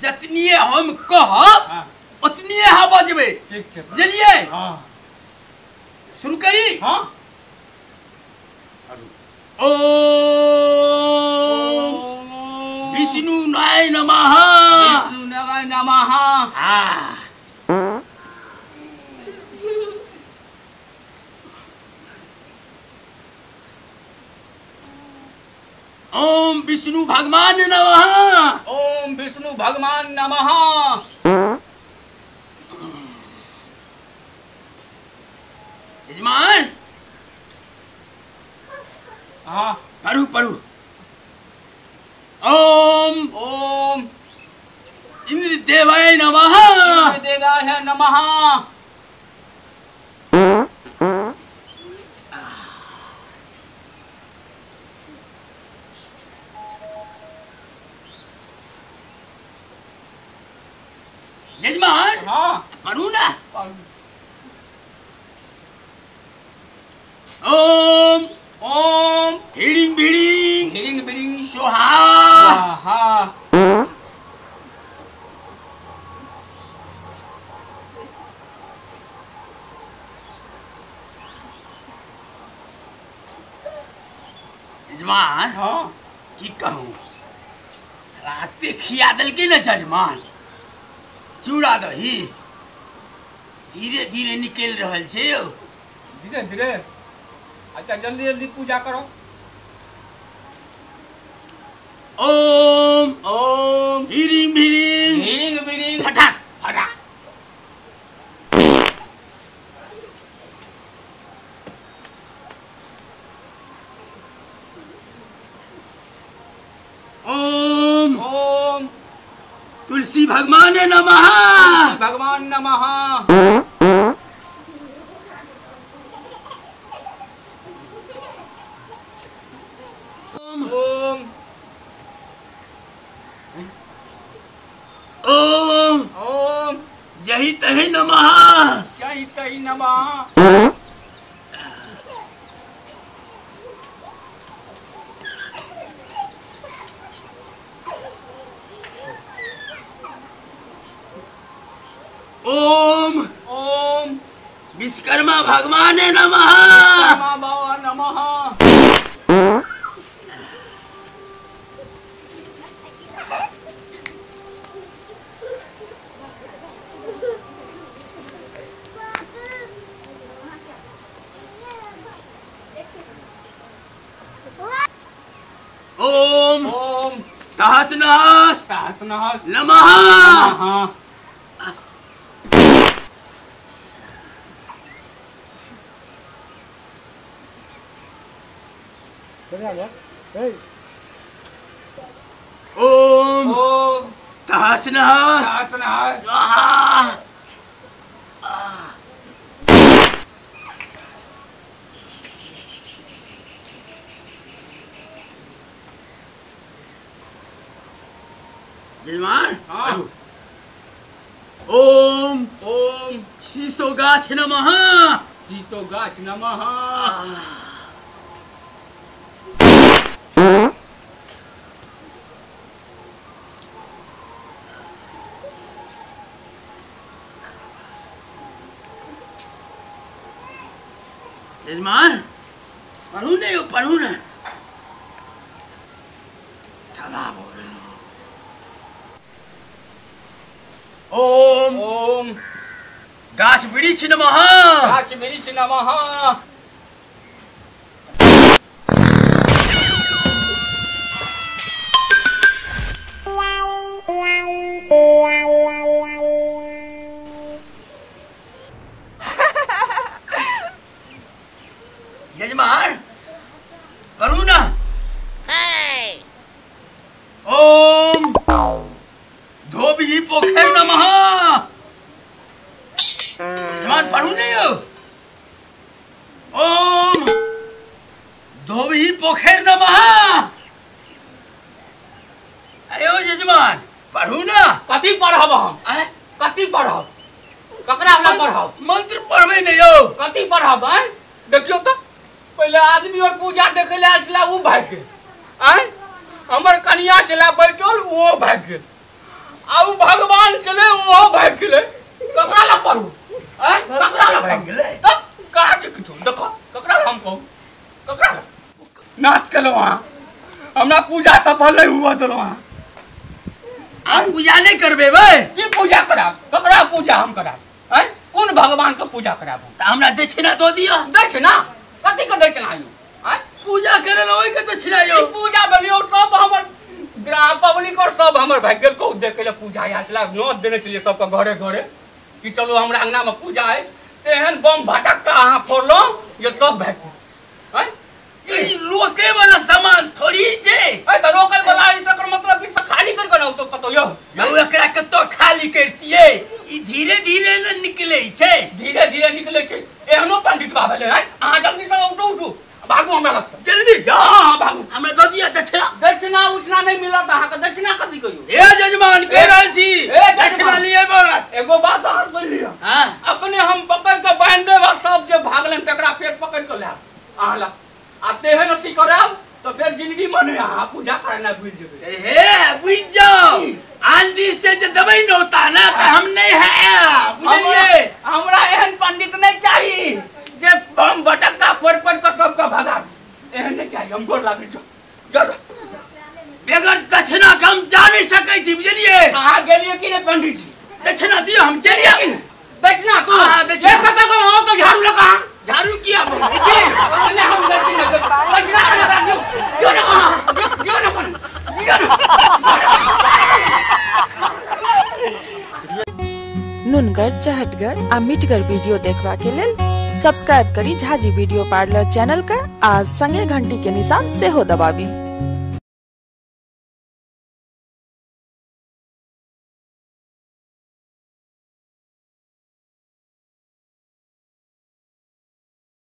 जतनिए हम कहब ओतनिए अहाँ बजबै। ठीक छै। बुझलियै? हाँ। शुरू करी? हाँ। ओम विष्णु नाय नमः। विष्णु नाय नमः। हाँ। ओम विष्णु भगवान नमः। ओम विष्णु भगवान नमः। यजमान। हाँ। पढ़ू पढ़ू। ओम ओम इंद्र देवाय नमः। इंद्र देवाय नमः। यजमान। हाँ। पढ़ू ना। ओम ओम हिड़िंग बिड़िंग हिड़िंग बिड़िंग सोहा। हा। यजमान। हाँ। की कहूँ, राते खिया देलकै ने जजमान, चूड़ा दही धीरे धीरे निकलि रहल छै यौ। धीरे धीरे। अच्छा जल्दी जल्दी पूजा करो। ओम ओम हिरिंग बिरिंग हिरिंग बिरिंग फटाक फटाक। ओम ओम तुलसी भगवान नमः। भगवान नमः। ओम ओम ओम ओम जही तही नमः। जही तही नमः। ओम ओम विश्वकर्मा भगवान नमः। विश्वकर्मा बाबा नमः। ओम ओम तहस नहस तहस नहस नमः। ओम ओम तहस नहस तहस नहस स्वाहा। यजमान। हाँ। ओम ओम शीशो गाछ नमः। शीशो गाछ नमः। यजमान पढ़ू ने यो पढ़ू ने। ओम ओम गाछ वृक्ष नमः। गाछ वृक्ष नमः। यजमान करू ना। ओम धोबी पोखर नमः। यजमान पढ़ू नहीं हो। ओम धोबी पोखर नमः। अयो यजमान पढ़ू ना। कथी पढ़ब हम? कथी पढ़ब? ककरा हमरा पढ़ब? मंत्र पढ़बे नहीं हो। कथी पढ़ब? आय देखियो तो पहले आदमी और पूजा देखे ले आयल छला उ भागि गेल। आय हमर कनिया छला बैठल वो भागि गेल। आ उ भगवान चले ओहो भागि गेलै। ककरा लग पड़ू? आँय, ककरा लग भागि गेलै? तब कहाँ छै किछो? देखो ककरा लग हम कहू, ककरा लग नाच केलहुँ अहाँ? हमरा पूजा सफल नहि हुअ देलहुँ अहाँ। अहाँ पूजा नहि करबेबै? की पूजा कराब? ककरा पूजा हम कराब? आँय, कोन भगवान के पूजा कराब? तऽ हमरा दक्षिणा दऽ दिअ। दक्षिणा? कथी के दक्षिणा यौ? आँय, पूजा करे लए ओहिके दक्षिणा यौ। ई पूजा भेलियौ सब हमर ग्राम पब्लिक और सब हमर भागि गेल। कहू देखे लए पूजा आयल छलै, नोत देने छलियै सबके घरे घरे कि चलू हमरा अंगना में पूजा है, तेहन बम भटक्का अहाँ फोड़लहुँ जे सब भागि गेल। आँय, ई रोके वाला सामान थोड़ी छै। अरे तऽ रोके वाला है, तकर मतलब कि खाली कर के ना तो कतौ यौ। यौ एकरा कतौ खाली करतियै? ई धीरे धीरे ने निकलै छै। धीरे धीरे निकलै छै। एहनो पंडित बाबा भेलै? आँय, अहाँ जल्दी से उठू, उठू भागू हमरा लगसँ। जल्दी जाओ। हाँ हाँ भागू। हमरा दऽ दिअ दक्षिणा। दक्षिणा उक्षिणा नहि मिलत अहाँके। दक्षिणा कथी कहियौ? हे जजमान कहि रहल छी, ए जजमान। दक्षिणा लिए पड़त। एगो बात अहाँ सुनि लिअ। हाँ। अपने हम पकड़ के बान्हि देब आ सब जे भागलनि तकरा फेर पकड़ के लायब अहाँ लग, आ तेहन अथी करायब तऽ फेर जिंदगी मे नहि अहाँ पूजा करेनाइ भूलि जेबै। हे बुझि जाओ, आंधी से जे दबै नौता ने तऽ हम नहि है, बुझलियै? हमरा एहन पंडित नहि चाही जे बम बटक्का फोड़ि फोड़ि कऽ सबके भगा दी, एहन नहि चाही। हम गोर लागै छौ। चलो। बगैर दक्षिणा के हम जा नहि सकै छी, बुझलियै? अहाँ गेलियै कि नहि पंडित जी? दक्षिणा दियौ, हम चलि गेलियै कि नहि? दक्षिणा तू हाँ, दक्षिणा। एक कतऽ गेलहुँ? अहाँ तऽ झाड़ू लऽ कऽ अहाँ। झाड़ू किया बोलै छी? नहि, हम दक्षिणा दक्षिणा दियौ, दियौ ने अहाँ, दियौ ने कनी, दियौ ने। नुनगर, चहटगर आ मिठगर वीडियो देखबा के लेल सब्सक्राइब करी झाजी वीडियो पार्लर चैनल के आ संगे घंटी के निशान सेहो दबाबी।